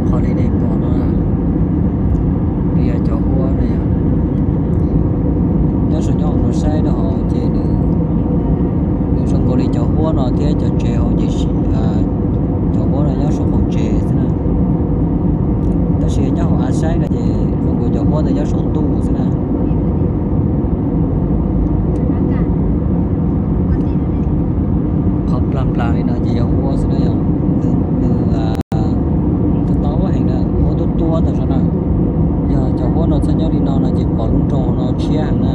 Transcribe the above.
Qhov li nej pom no, nws yog cov huab no yog, nyob saum nyob hauv no saib rau hauv ces nws zoo nkaus li cov huab no thiab cov tsev hauv ces, cov huab no nyob saum qaum tsev xwb na. Tab sis nyob hauv av saib no ces zoo nkaus cov huab ntawd nyob saum ntuj xwb na. Qhov plag plag li no ces yog huab xwb na yog, nws tau heev na, huab tuab tuab tam sim no. Yog cov huab no txhob nyob li no no ces pom lub nroog no tshiab heev na.